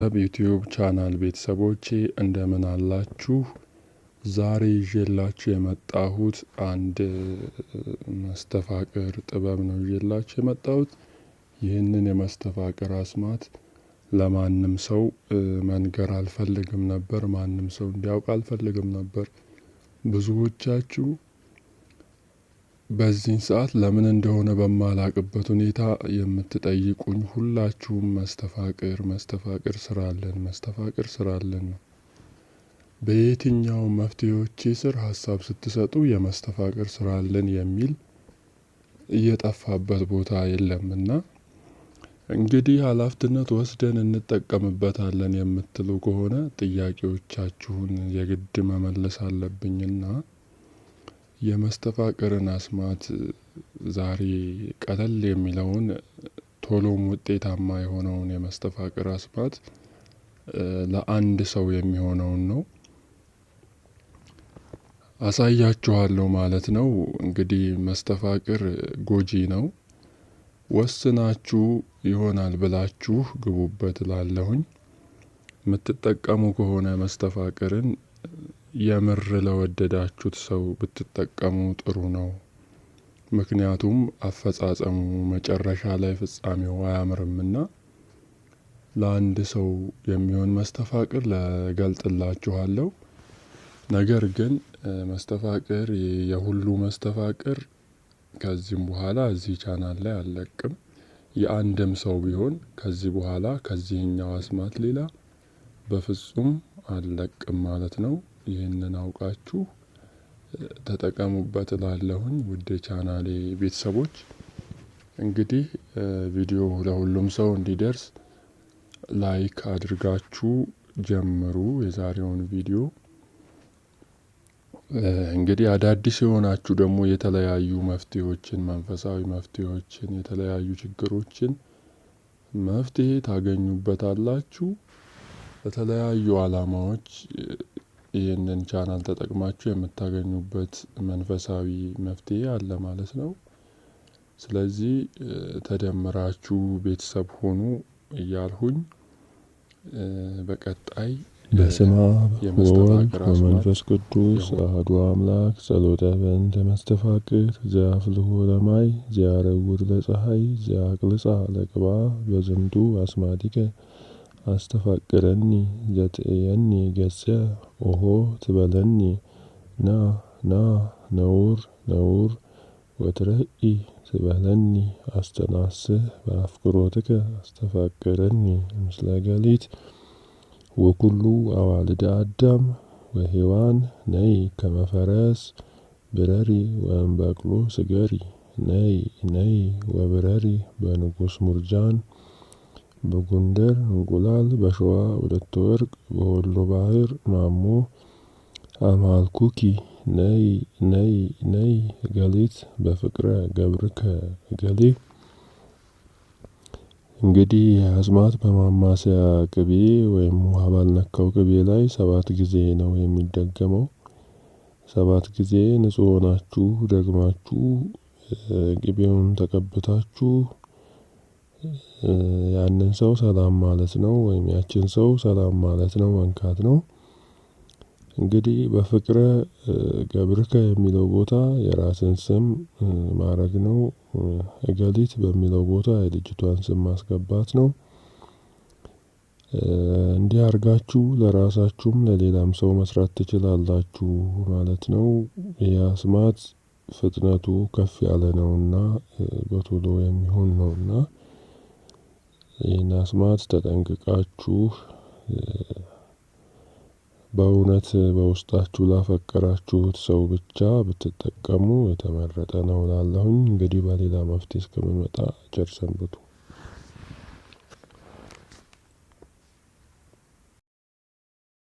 ዩቲዩብ ቻናል ቤተሰቦቼ እንደምን አላችሁ? ዛሬ ይዤላችሁ የመጣሁት አንድ መስተፋቅር ጥበብ ነው ይዤላችሁ የመጣሁት። ይህንን የመስተፋቅር አስማት ለማንም ሰው መንገር አልፈልግም ነበር። ማንም ሰው እንዲያውቅ አልፈልግም ነበር። ብዙዎቻችሁ በዚህን ሰዓት ለምን እንደሆነ በማላቅበት ሁኔታ የምትጠይቁኝ ሁላችሁም መስተፋቅር መስተፋቅር ስራለን መስተፋቅር ስራለን ነው። በየትኛው መፍትሄዎቼ ስር ሀሳብ ስትሰጡ የመስተፋቅር ስራለን የሚል እየጠፋበት ቦታ የለምና እንግዲህ ኃላፊነት ወስደን እንጠቀምበታለን የምትሉ ከሆነ ጥያቄዎቻችሁን የግድ መመለስ አለብኝና የመስተፋቅርን አስማት ዛሬ ቀለል የሚለውን ቶሎም ውጤታማ የሆነውን የመስተፋቅር አስማት ለአንድ ሰው የሚሆነውን ነው አሳያችኋለሁ ማለት ነው። እንግዲህ መስተፋቅር ጎጂ ነው። ወስናችሁ ይሆናል ብላችሁ ግቡበት እላለሁኝ። የምትጠቀሙ ከሆነ መስተፋቅርን የምር ለወደዳችሁት ሰው ብትጠቀሙ ጥሩ ነው። ምክንያቱም አፈጻጸሙ መጨረሻ ላይ ፍጻሜው አያምርምና ለአንድ ሰው የሚሆን መስተፋቅር ለገልጥላችኋለሁ። ነገር ግን መስተፋቅር የሁሉ መስተፋቅር ከዚህም በኋላ እዚህ ቻናል ላይ አልለቅም። የአንድም ሰው ቢሆን ከዚህ በኋላ ከዚህኛው አስማት ሌላ በፍጹም አልለቅም ማለት ነው። ይህንን አውቃችሁ ተጠቀሙበት እላለሁኝ። ውድ ቻናሌ ቤተሰቦች እንግዲህ ቪዲዮ ለሁሉም ሰው እንዲደርስ like አድርጋችሁ ጀምሩ የዛሬውን ቪዲዮ። እንግዲህ አዳዲስ የሆናችሁ ደግሞ የተለያዩ መፍትሄዎችን፣ መንፈሳዊ መፍትሄዎችን፣ የተለያዩ ችግሮችን መፍትሄ ታገኙበታላችሁ። ለተለያዩ አላማዎች ይህንን ቻናል ተጠቅማችሁ የምታገኙበት መንፈሳዊ መፍትሄ አለ ማለት ነው። ስለዚህ ተደምራችሁ ቤተሰብ ሆኑ እያልሁኝ በቀጣይ በስመ አብ ወወልድ ወመንፈስ ቅዱስ አሐዱ አምላክ። ጸሎተ በእንተ መስተፋቅር ዘአፍልሆ ለማይ ዘያረውር ለፀሐይ ዘአቅልጻ ለቅባ በዝንቱ አስማቲከ አስተፋቅረኒ ዘትእየኒ ገጸ ኦሆ ትበለኒ ና ና ነውር ነውር ወትረኢ ትበለኒ አስተናስህ በአፍቅሮትከ አስተፋቅረኒ ምስለ ገሊት ወኩሉ አዋልደ አዳም ወሔዋን ነይ ከመፈረስ ብረሪ ወእምበቅሎ ስገሪ ነይ ነይ ወብረሪ በንጉስ ሙርጃን በጎንደር እንቁላል በሸዋ ሁለት ወርቅ በወሎ ባህር ማሞ አማልኩኪ ነይ ነይ ነይ እገሊት በፍቅረ ገብርከ እገሌ። እንግዲህ አስማት በማማሰያ ቅቤ ወይም ውሃ ባልነካው ቅቤ ላይ 7 ጊዜ ነው የሚደገመው። 7 ጊዜ ንጹህ ሆናችሁ ደግማችሁ ቅቤውን ተቀብታችሁ ያንን ሰው ሰላም ማለት ነው፣ ወይም ያችን ሰው ሰላም ማለት ነው፣ መንካት ነው። እንግዲህ በፍቅረ ገብርከ የሚለው ቦታ የራስን ስም ማድረግ ነው። እገሊት በሚለው ቦታ የልጅቷን ስም ማስገባት ነው። እንዲህ አድርጋችሁ ለራሳችሁም ለሌላም ሰው መስራት ትችላላችሁ ማለት ነው። የአስማት ፍጥነቱ ከፍ ያለ ነውና በቶሎ የሚሆን ነውና ይህን አስማት ተጠንቅቃችሁ በእውነት በውስጣችሁ ላፈቀራችሁት ሰው ብቻ ብትጠቀሙ የተመረጠ ነው እላለሁኝ። እንግዲህ በሌላ መፍትሄ እስከምመጣ ቸር ሰንብቱ።